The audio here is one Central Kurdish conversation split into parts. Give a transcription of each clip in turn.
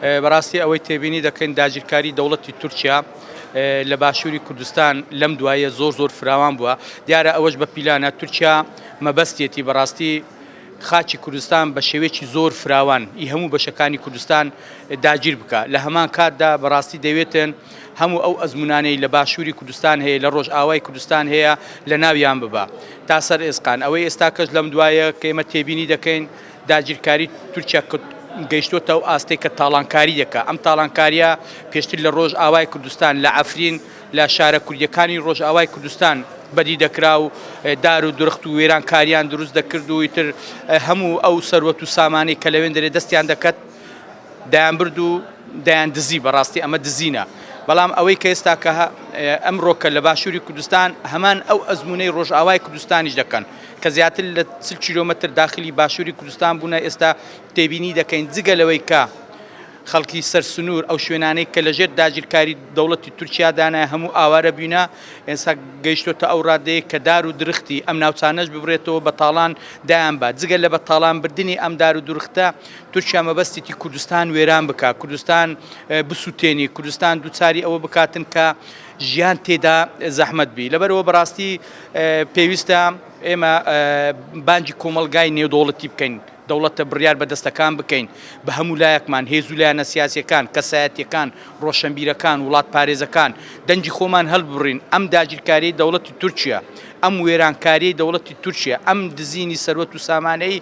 بەڕاستی ئەوەی تێبینی دەکەین داگیرکاری دەوڵەتی تورکیا لە باشووری کوردستان لەم دواییە زۆر زۆر فراوان بووە دیارە ئەوەش بە پیلانە تورکیا مەبەستێتی بەڕاستی خاکی کوردستان بە شێوەیەکی زۆر فراوان ئی هەموو بەشەکانی کوردستان داگیر بکە لە هەمان کاتدا بەڕاستی دەوێتن هەموو ئەو ئەزمونانەی لە باشووری کوردستان هەیە لە ڕۆژئاوای کوردستان هەیە لە ناویان ببە تا سەر ئێسقان ئەوەی ئێستا کەش لەم دوایە کە ئێمە تێبینی دەکەین داگیرکاری تورکیا گەیشتۆتە ئەو ئاستەی کە تاڵانکاری دەکا ئەم تاڵانکاریە پێشتر لە ڕۆژئاوای کوردستان لە عەفرین لە شارە کوردیەکانی ڕۆژئاوای کوردستان بەدی دەکرا و دار و درخت و وێرانکاریان دروست دەکرد و ئیتر هەموو ئەو سەروەت و سامانەی کە لەوێن دەرێ دەستیان دەکەت دەیانبرد و دەیاندزی، بەڕاستی ئەمە دزینە، بەڵام ئەوەی کە ئێستا کە ئەمڕۆکە لە باشووری کوردستان هەمان ئەو ئەزموونەی ڕۆژئاوای کوردستانیش دەکەن کە زیاتر لە 40 کیلۆمەتر داخلی باشووری کوردستان بوونە ئێستا تێبینی دەکەین جگە لەوەی کە خەڵکی سەر سنوور ئەو شوێنانەی کە لەژێر داگیرکاری دەوڵەتی تورکیادانە هەموو ئاوارە بووینە ئێستا گەیشتۆتە ئەو ڕادەیە کە دار و درختی ئەم ناوچانەش ببرێتەوە بە تاڵان دایان با جگە لە بە تاڵان بردنی ئەم دار و درختە تورکیا مەبەستێتی کوردستان وێران بکا، کوردستان بسوتێنی، کوردستان دووچاری ئەوە بکاتن کە ژیان تێدا زەحمەت بی. لەبەرئەوە بەڕاستی پێویستە ئێمە بانگی کۆمەڵگای نێودەوڵەتی بکەین، دەوڵەتە بڕیار بەدەستەکان بکەین، بە هەموو لایەکمان، هێز و لایەنە سیاسیەکان، کەسایەتیەکان، ڕۆشەنبیرەکان، وڵاتپارێزەکان، دەنگی خۆمان هەڵببڕین، ئەم داگیرکاریەی دەوڵەتی تورکیا، ئەم وێرانکاریەی دەوڵەتی تورکیا، ئەم دزینی سەروەت و سامانەی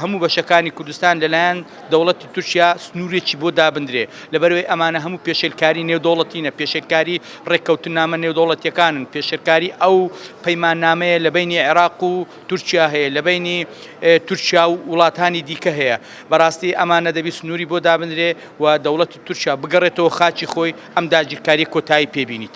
هەموو بەشەکانی کوردستان لەلایەن دەوڵەتی تورکیا سنوورێکی بۆ دابندرێ، لەبەرئەوەی ئەمانە هەموو پێشێلکاری نێودەوڵەتینە، پێشێلکاری ڕێککەوتننامە نێودەوڵەتیەکانن، پێشێلکاری ئەو پەیماننامەیە لە بەینی عێراق و تورکیا هەیە، لە بەینی تورکیا و وڵاتانی دیکە هەیە. بەڕاستی ئەمانە دەبی سنووری بۆ دابنرێ و دەوڵەتی تورکیا بگەڕێتەوە خاکی خۆی، ئەم داگیرکاریە کۆتایی پێ بینیتن.